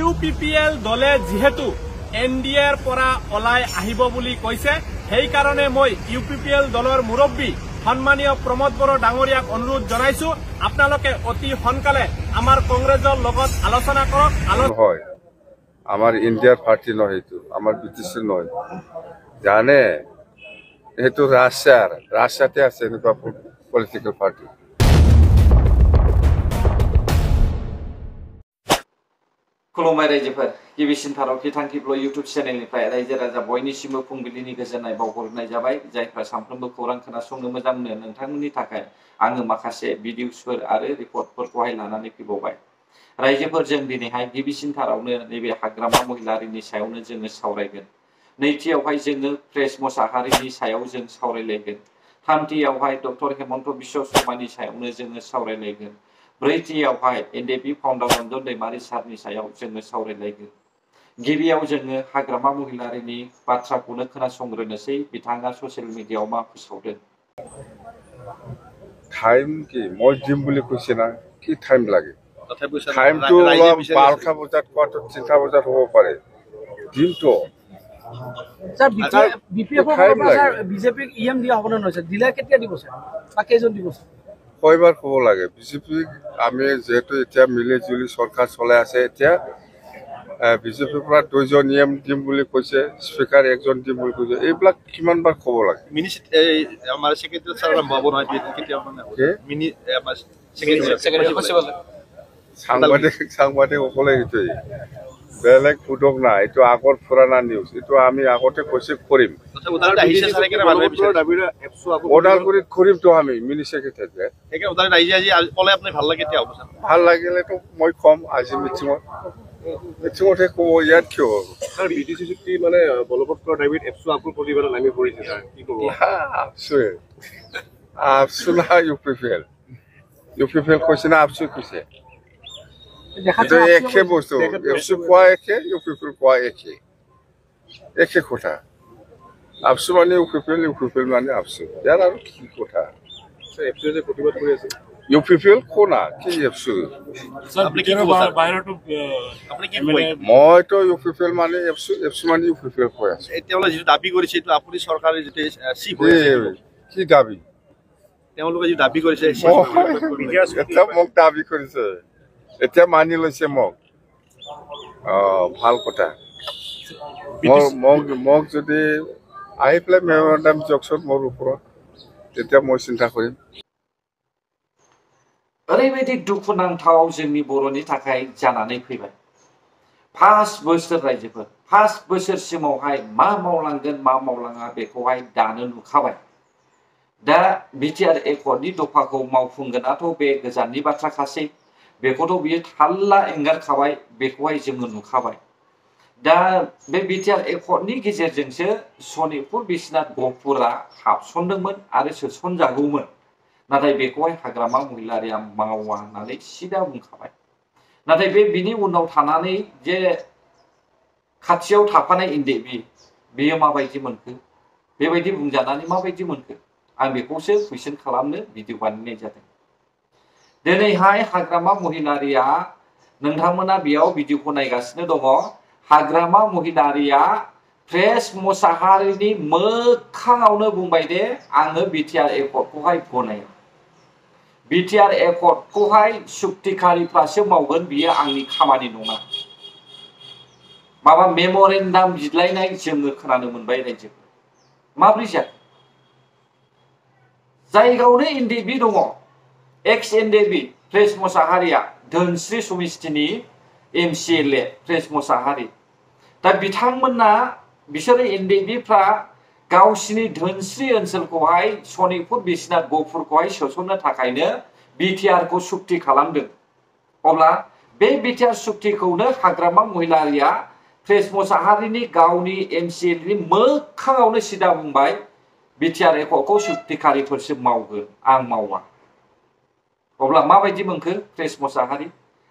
UPPL দলে যেহেতু NDAৰ পৰা ওলাই আহিব বুলি কৈছে সেই কাৰণে মই UPPL দলৰ মুৰব্বী সম্মানীয় প্ৰমোদ বড়ো ডাঙৰীয়াক অনুৰোধ জনাইছো আপোনালোকে অতি সোনকালে আমাৰ কংগ্ৰেছৰ লগত আলোচনা কৰক হয় আমাৰ ইণ্ডিয়াৰ পাৰ্টি নহয় এইটো আমাৰ ব্ৰিটিছৰ নহয় জানে এইটো ৰাছিয়াতে আছে এনেকুৱা পলিটিকেল পাৰ্টি खुलुमबाय रायजोफोर गिबिसिन थारावखि थांखिब्ल इउट्यूब चेनेलनिफ्राय रायजो राजा बयनिसिमबो फुंबिलिनि गोजोननाय बावहरनाय जाबाय जायफ्रा सानफ्रोमबो खौरां खोनासंनो मोजां मोनो नोंथांमोननि थाखाय आङो माखासे भिडिअसफोर आरो रिपर्टफोरखौहाय लानानै फैबावबाय रायजोफोर जों दिनैहाय गिबिसिन थारावनो नैबे हाग्रामा महिलारिनि सायावनो जोङो सावरायगोन नैथियावहाय जोङो प्रेस मोसाहारिनि सायाव जों सावरायलायगोन थामथियावहाय डक्टर हेमन्त बिश्व शर्मानि सायावनो जोङो सावरायलायगोन ब्रैथियावहाय NDB फाउन्डार रन्जन दैमारि सारनि सायाव जोङो सावरायलायगोन गिबियाव जोङो हाग्रामा महिलारिनि बाथ्राखौनो खोनासंग्रोनोसै बिथाङा ससियेल मिडियायाव मा फोसावदों टाइम কি মই দিম বুলি কৈছে না কি টাইম লাগে টাইমটো 12টা বজাত কোৱাটো 3টা বজাত হ'ব পাৰে দিনটো sir BPF sir BJP EM দিয়া হ'ব নহয় স্যার দিলে কেতিয়া দিব স্যার বা কেজন দিব স্যার কয়বাৰ ক'ব লাগে বিজেপি আমি যেহেতু এতিয়া মিলি জুলি চৰকাৰ চলাই আছে এতিয়া বিজেপিৰ পৰা 2জন নিয়ম দিম বুলি কৈছে স্পিকাৰ একজন দিম বুলি কৈছে এইবিলাক কিমানবাৰ ক'ব লাগে আমাৰ সেক্ৰেটাৰী স্যাৰ বাবু নহয় কেতিয়া মানে মিনি আমাৰ সেক্ৰেটাৰী সাংবাদিক সকলে এইটোৱেই বেলেগ ফুটক না এইটো আগৰ পুৰাণা নিউজ এইটো আমি আগতে কৈছে কৰিম ওদালগুৰিত কৰিমতো আমি মিনি সেক্ৰেটাৰী ভাল লাগিলেতো মই কম আজি মিটিঙতে ক'ব ইয়াত কিয় বিটিচি চুক্তি মানে বলবৎ কৰা দাবীত এপছু আপলোড প্ৰতিবেদন নামি পৰিছে ছাৰ কি ক'ব আপছু না UPPL কৈছে না আপছু কৈছে এটা একে বস্তু এপছু কোৱা একে UPPL কোৱা একে কথা আপছু মানে UPPL মানে আপছু ইয়াৰ আৰু কি কথা এপছু যে প্ৰতিবাদ কৰি আছে UPPL কোনা কি এপছু আপুনি কি ক'ব বাহিৰটো আপুনি কি কয় মইতো UPPL মানে এপছু মানে UPPL কৈ আছে তেওঁলোকে যিটো দাবী কৰিছে এইটো আপুনি চৰকাৰে যিটো চিফ হৈছে কি দাবী তেওঁলোকে যিটো দাবী কৰিছে এটা মোক দাবী কৰিছে এতিয়া মানি লৈছে মোক ভাল কথা মোক যদি আহি পেলাই মেমৰেণ্ডাম জকচন মোৰ ওপৰত তেতিয়া মই চিন্তা কৰিম ओरैबायदि दुखुनांथाव जोंनि बर'नि थाखाय जानानै फैबाय 5 बोसोर रायजोफोर 5 बोसोरसिमावहाय मा मावलांगोन मा मावलाङा बेखौहाय दानो नुखाबाय दा बिटिआर एकर्डनि दफाखौ मावफुंगोनाथ' बे गोजाननि बाथ्राखासै बेखौथ' बियो थाल्ला एंगारखाबाय बेखौहाय जोङो नुखाबाय दा बे बिटिआर एकर्डनि गेजेरजोंसो सनितपुर बिश्वनाथ गहपुरा हाबसनदोंमोन आरो सोसनजागौमोन नाथाय बेखौहाय हाग्रामा महिलारिया मावा होननानै सिदा बुंखाबाय नाथाय बिनि उनाव थानानै जे खाथियाव थाफानाय NDB बेयो माबायदि मोनखो बेबायदि बुंजानानै माबायदि मोनखो आं बेखौसो कुइसन खालामनो भिडिअ बानायनाय जादों दिनैहाय हाग्रामा महिलारिया नोंथांमोना बेयाव भिडिअखौ नायगासिनो दङ हाग्रामा महिलारिया प्रेस मोसाहारिनि मोखाङावनो बुंबाय दे आङो बिटिआर एकर्डखौहाय गनाया बिटिआर एकर्डखौहाय सुक्तिखारिफ्रासो मावगोन बियो आंनि खामानि नङा माबा मेमरेन्डाम बिलायनाय जोङो खोनानो मोनबाय रायजोफोर माब्रै जाखो जायगायावनो NDB दङ एक्स NDB प्रेस मोसाहारिया धोनस्रि समिस्थिनि MCLA प्रेस मोसाहारि दा बिथांमोनना बिसोरो NDBफ्रा गावसिनि धोनस्रि ओनसोलखौहाय सनितपुर बिश्वनाथ गहपुरखौहाय सोसननो थाखायनो बिटिआरखौ सुक्ति खालामदों अब्ला बे बिटिआर सुक्तिखौनो हाग्रामा महिलारिया प्रेस मोसाहारिनि गावनि MCLAनि मोखाङावनो सिदा बुंबाय बिटिआर एकर्डखौ सुक्तिखारिफोरसो मावगोन आं मावा अब्ला माबायदि मोनखो प्रेस मोसाहारि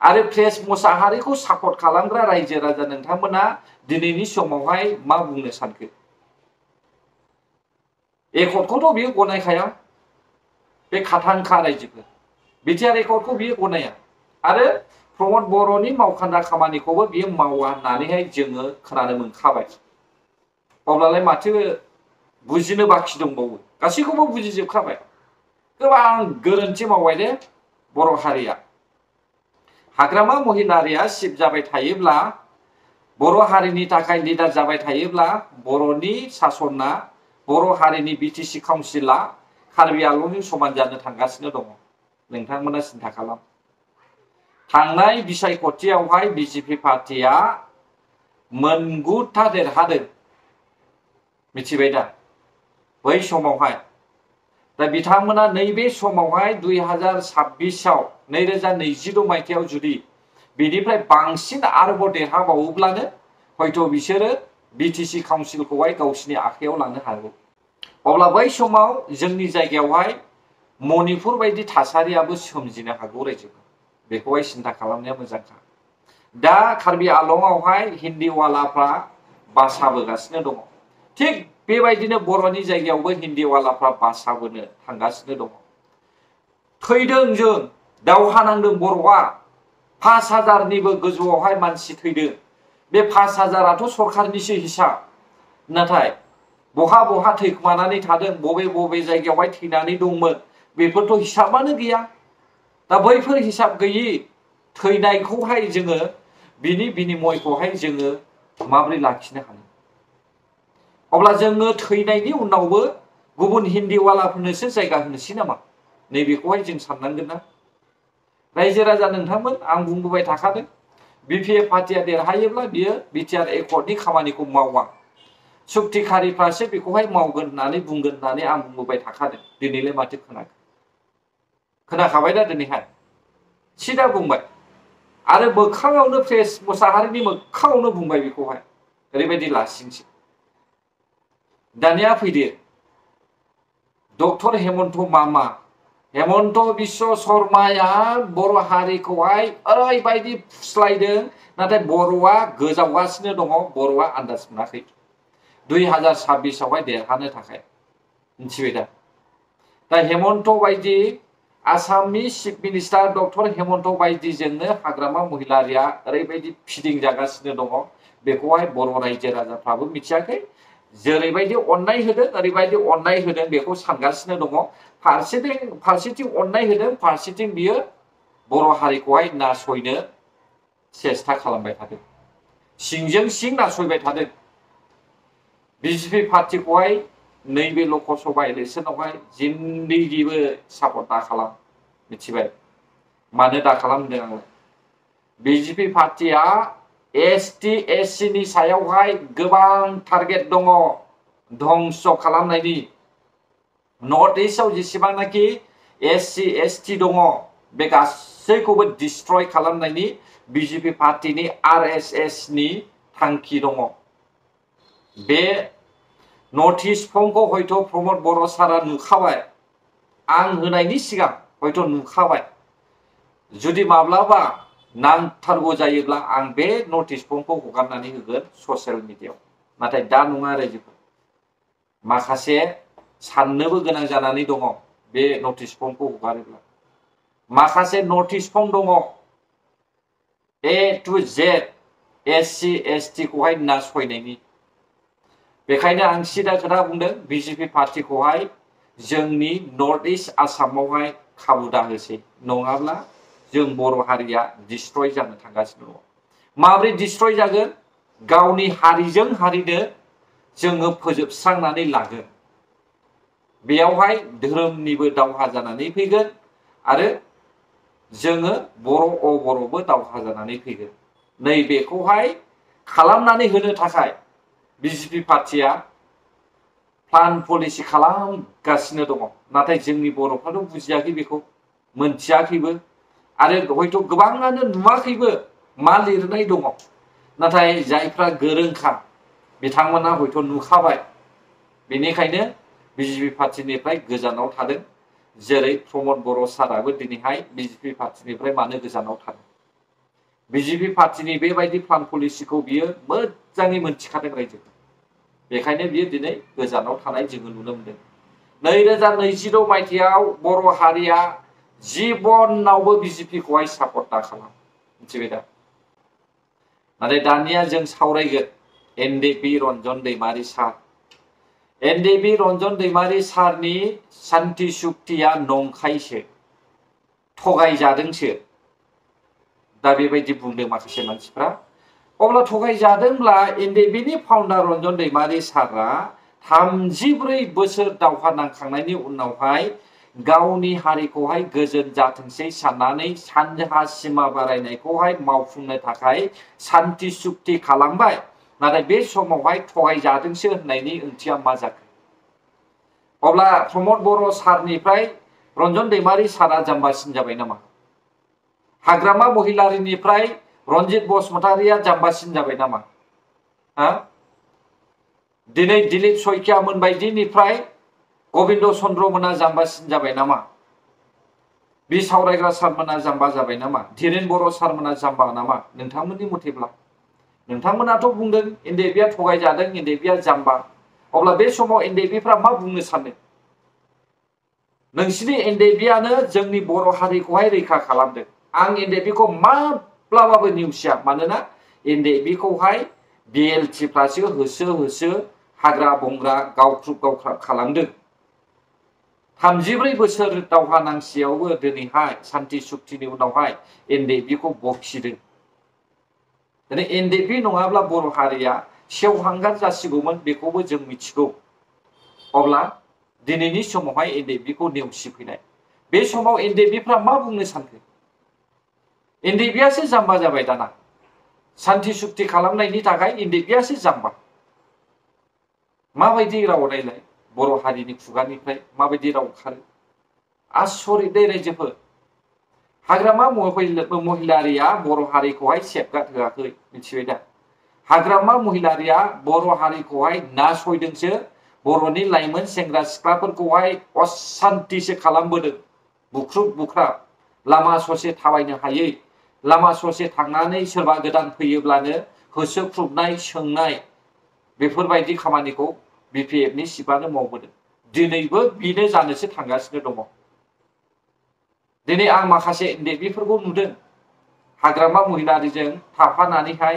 आरो प्रेस मोसाहारिखौ सापर्ट खालामग्रा रायजो राजा नोंथांमोना दिनैनि समावहाय मा बुंनो सानखो एकर्डखौथ' बियो गनायखाया बे खाथांखा रायजोफोर बिटिआर एकर्डखौ बियो गनाया आरो प्रमद बर'नि मावखान्दा खामानिखौबो बियो मावा होननानैहाय जोङो खोनानो मोनखाबाय। अब्लालाय माथो बुजिनो बाखि दंबावो? गासैखौबो बुजिजोबखाबाय। गोबां गोरोन्थि मावबाय दे बर' हारिया। हाग्रामा महिलारिया सिब जाबाय थायोब्ला, बर' हारिनि थाखाय लिडार जाबाय थायोब्ला, बर'नि सासना, बर' हारिनि बिटिसि काउन्सिला कार्बि आंलंजों समान जानो थांगासिनो दङ। नोंथांमोना सिन्था खालाम। थांनाय बिसायख'थियावहाय बिजेपि पार्टिया मोनगुथा देरहादों। मिथिबाय दा? बै समावहाय दा बिथांमोना नैबे समावहाय 2026आव 2026 मायथाइयाव जुदि बिनिफ्राय बांसिन आरोबाव देरहाबावोब्लानो हयथ' बिसोरो बिटिसि काउन्सिलखौहाय गावसिनि आखायाव लानो हागौ। अब्ला बै समाव जोंनि जायगायावहाय मणिपुर बायदि थासारियाबो सोमजिनो हागौ रायजोफोर। बेखौहाय सिन्था खालामनाया मोजांखा। दा कार्बि आंलंआवहाय हिन्दीवालाफ्रा बासाबोगासिनो दङ। थिग बेबायदिनो बर'नि जायगायावबो हिन्दीवालाफ्रा बासाबोनो थांगासिनो दङ। थैदों जों, दावहा नांदों बर'आ। 5000निबो गोजौआवहाय मानसि थैदों। बे 5000आथ' सरखारनिसो हिसाब। नाथाय बहा बहा थैखोमानानै थादों, बबे बबे जायगायावहाय थैनानै दंमोन, बेफोरथ' हिसाबानो गैया। दा बैफोर हिसाब गैयि थैनायखौहाय जोङो बिनि बिनिमयखौहाय जोङो माबोरै लाखिनो हानो? अब्ला जोङो थैनायनि उनावबो गुबुन हिन्दीवालाफोरनोसो जायगा होनोसै नामा? नैबेखौहाय जों साननांगोन ना। रायजो राजा नोंथांमोन, आं बुंबोबाय थाखादों, बिपिएफ पार्टिया देरहायोब्ला बियो बिटिआर एकर्डनि खामानिखौ मावा। सुक्तिखारिफ्रासो बेखौहाय मावगोन होननानै बुंगोन होननानै आं बुंबोबाय थाखादों। दिनैलाय माथो खोनाखो? खोनाखाबाय दा दिनैहाय? सिदा बुंबाय। आरो मोखाङावनो प्रेस मुसाहारिनि मोखाङावनो बुंबाय बेखौहाय। ओरैबायदि लासिंसिं। दानिया फैदो डक्टर हेमन्त मामा। हेमन्त बिश्व शर्माया बर' हारिखौहाय ओरैबायदि फुस्लायदों, नाथाय बर'आ गोजावगासिनो दङ। बर'आ आन्दाज मोनाखै 2026आवहाय देरहानो थाखाय। मिथिबाय दा? दा हेमन्त बायदि आसामनि चिफ मिनिस्टार डक्टर हेमन्त बायदिजोंनो हाग्रामा महिलारिया ओरैबायदि फिदिंजागासिनो दङ। बेखौहाय बर' रायजो राजाफ्राबो मिथियाखै। जेरैबायदि अननाय होदों, ओरैबायदि अननाय होदों बेखौ सानगासिनो दङ। फारसेथिं अननाय होदों, फारसेथिं बियो बर' हारिखौहाय नासयनो सेस्था खालामबाय थादों। सिंजों सिं नासयबाय थादों। बिजेपि पार्टिखौहाय नैबे लकसभा इलेक्सनावहाय जिन्दैगिबो सापर्ट दा खालाम। मिथिबाय? मानो दा खालाम होनदों आङो? बिजेपि पार्टिया एसटि एससिनि सायावहाय गोबां टारगेट दङ धंस खालामनायनि। नर्थ इस्टआव जेसेबांनाखि एससि एसटि दङ, बे गासैखौबो डिस्ट्रय खालामनायनि बिजेपि पार्टिनि आरएसएसनि थांखि दङ। बे नर्थ इस्ट फर्मखौ हयथ' प्रमद बर' सारा नुखाबाय। आं होनायनि सिगां हयथ' नुखाबाय। जुदि माब्लाबा नांथारगौ जायोब्ला आं बे नर्थ इस्ट फर्मखौ हगारनानै होगोन ससियेल मिडियायाव। नाथाय दा नङा रायजोफोर। माखासे साननोबो गोनां जानानै दङ बे नर्थ इस्ट फर्मखौ हगारोब्ला। माखासे नर्थ इस्ट फर्म दङ ए टु जेड एससि एसटिखौहाय नासयनायनि। बेखायनो आं सिदा खोथा बुंदों, बिजेपि पार्टिखौहाय जोंनि नर्थ इस्ट आसामावहाय खाबु दाहोसै। नङाब्ला जों बर' हारिया डिस्ट्रय जानो थांगासिनो दङ। माबोरै डिस्ट्रय जागोन? गावनि हारिजों हारिनो जोङो फोजोबस्रांनानै लागोन। बेयावहाय धोरोमनिबो दावहा जानानै फैगोन आरो जोङो बर' अबर'बो दावहा जानानै फैगोन। नैबेखौहाय खालामनानै होनो थाखाय बिजेपि पार्टिया प्लान पलिसि खालामगासिनो दङ। नाथाय जोंनि बर'फ्राथ' बुजियाखै बेखौ, मोनथियाखैबो आरो हयथ' गोबाङानो नुवाखैबो मा लिरनाय दङ। नाथाय जायफ्रा गोरोंखा बिथांमोना हयथ' नुखाबाय। बेनिखायनो बिजेपि पार्टिनिफ्राय गोजानाव थादों। जेरै प्रमद बर' साराबो दिनैहाय बिजेपि पार्टिनिफ्राय मानो गोजानाव थादों? बिजेपि पार्टिनि बेबायदि प्लान पलिसिखौ बियो मोजाङै मोनथिखादों रायजो। बेखायनो बियो दिनै गोजानाव थानाय जोङो नुनो मोनदों। 2026 मायथाइयाव बर' हारिया जिबनावबो बिजेपिखौहाय सापर्ट दा खालाम। मिथिबाय दा नाथाय दानिया जों सावरायगोन एनडिपि रन्जन दैमारि सार एनडिपि रन्जन दैमारि सारनि सान्ति सुक्तिया नंखायसो थगायजादोंसो दा बेबायदि बुंदों माखासे मानसिफ्रा अब्ला थगायजादोंब्ला एनडिपिनि फाउन्डार रन्जन दैमारि सारा 34 बोसोर दावहा नांखांनायनि उनावहाय गावनि हारिखौहाय गोजोन जाथोंसै साननानै सानजाहा सिमा बारायनायखौहाय मावफुंनो थाखाय सान्ति सुक्ति खालामबाय नाथाय बे समावहाय थगायजादोंसो होननायनि ओंथिया मा जाखो अब्ला प्रमद बर' सारनिफ्राय रन्जन दैमारि सारा जाम्बासिन जाबाय नामा हाग्रामा महिलारिनिफ्राय रन्जित बसुमतारिया जाम्बासिन जाबाय नामा दिनै दिलीप सयकिया मोनबायदिनिफ्राय गबिन्द चन्द्र मोना जाम्बासिन जाबाय नामा बि सावरायग्रा सारमोना जाम्बा जाबाय नामा धीरेन बर' सारमोना जाम्बा नामा नोंथांमोननि मथेब्ला नोंथांमोनाथ' बुंदों एनडिएफबिआ थगायजादों एनडिएफबिआ जाम्बा अब्ला बे समाव एनडिएफबिफ्रा मा बुंनो सानो नोंसिनि एनडिएफबिआनो जोंनि बर' हारिखौहाय रैखा खालामदों आं एनडिएफबिखौ माब्लाबाबो नेवसिया मानोना एनडिएफबिखौहाय बिएलटिफ्रासो होसो होसो हाग्रा बंग्रा गावख्रुब गावख्राब खालामदों 34 बोसोर दावहा नांसेयावबो दिनैहाय सान्ति सुक्तिनि उनावहाय एनडिएफबिखौ बखिदों दिनै एनडिएफबि नङाब्ला बर' हारिया सेवहांगार जासिगौमोन बेखौबो जों मिथिगौ अब्ला दिनैनि समावहाय एनडिएफबिखौ नेवसिफैनाय बे समाव एनडिएफबिफ्रा मा बुंनो सानखो एनडिएफबिआसो जाम्बा जाबाय दाना सान्ति सुक्ति खालामनायनि थाखाय एनडिएफबिआसो जाम्बा माबायदि राव रायलाय बर' हारिनि खुगानिफ्राय माबायदि राव खारो आसरित रायजोफोर हाग्रामा महिलारिया बर' हारिखौहाय सेफगार्ड होआखै मिथिबाय दा हाग्रामा महिलारिया बर' हारिखौहाय नासयदोंसो बर'नि लाइमोन सेंग्रा सिख्लाफोरखौहाय असान्तिसो खालामबोदों बुख्रुब बुख्राब लामा ससे थाबायनो हायै लामा ससे थांनानै सोरबा गोदान फैयोब्लानो होसोख्रुबनाय सोंनाय बेफोरबायदि खामानिखौ बिपिएफनि सिबानो मावबोदों दिनैबो बिनो जानोसो थांगासिनो दङ दिनै आं माखासे एनडिएफबिफोरखौ नुदों हाग्रामा महिलारिजों थाफानानैहाय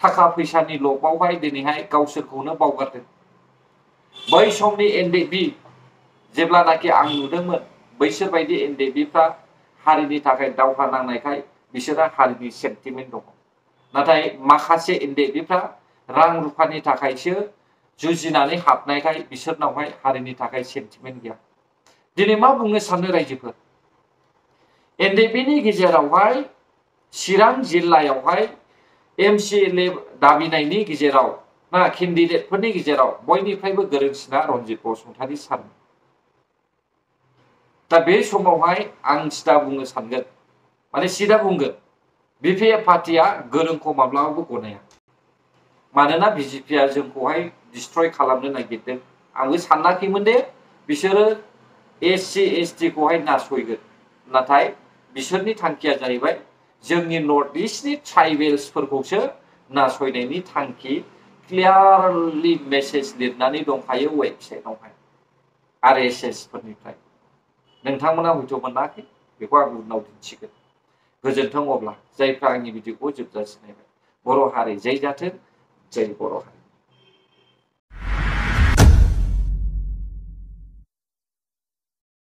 थाखा फैसानि लबावहाय दिनैहाय गावसोरखौनो बावगारदों बै समनि एनडिएफबि जेब्लानाखि आं नुदोंमोन बैसोर बायदि एनडिएफबिफ्रा हारिनि थाखाय दावहा नांनायखाय बिसोरहा हारिनि सेन्टिमेन्ट दङ नाथाय माखासे एनडिएफबिफ्रा रां रुफानि थाखायसो जुजिनानै हाबनायखाय बिसोरनावहाय हारिनि थाखाय सेन्टिमेन्ट गैया दिनै मा बुंनो सानो रायजोफोर एनडिएफबिनि गेजेरावहाय चिरां जिल्लायावहाय एमसिएलए दाबिनायनि गेजेराव ना केन्डिडेटफोरनि गेजेराव बयनिफ्रायबो गोरोंसिना रन्जित बसुमतारि सार दा बे समावहाय आं सिदा बुंनो सानगोन माने सिदा बुंगोन बिपिएफ पार्टिया गोरोंखौ माब्लाबाबो गनाया मानोना बिजेपिआ जोंखौहाय डिस्ट्रय खालामनो नागिरदों आंबो सानाखैमोन दे बिसोरो एससि एसटिखौहाय नासयगोन नाथाय बिसोरनि थांखिया जाहैबाय जोंनि नर्थ इस्टनि ट्राइबेल्सफोरखौसो नासयनायनि थांखि क्लियारलि मेसेज लिरनानै दंखायो वेबसाइटआवहाय आरएसएस फोरनिफ्राय नोंथांमोना हयथ' मोनाखै बेखौ आं उनाव दिन्थिगोन गोजोन्थों अब्ला जायफ्रा आंनि भिडिअखौ जोबजासिम नायबाय बर' हारि जै जाथों जै बर' हारि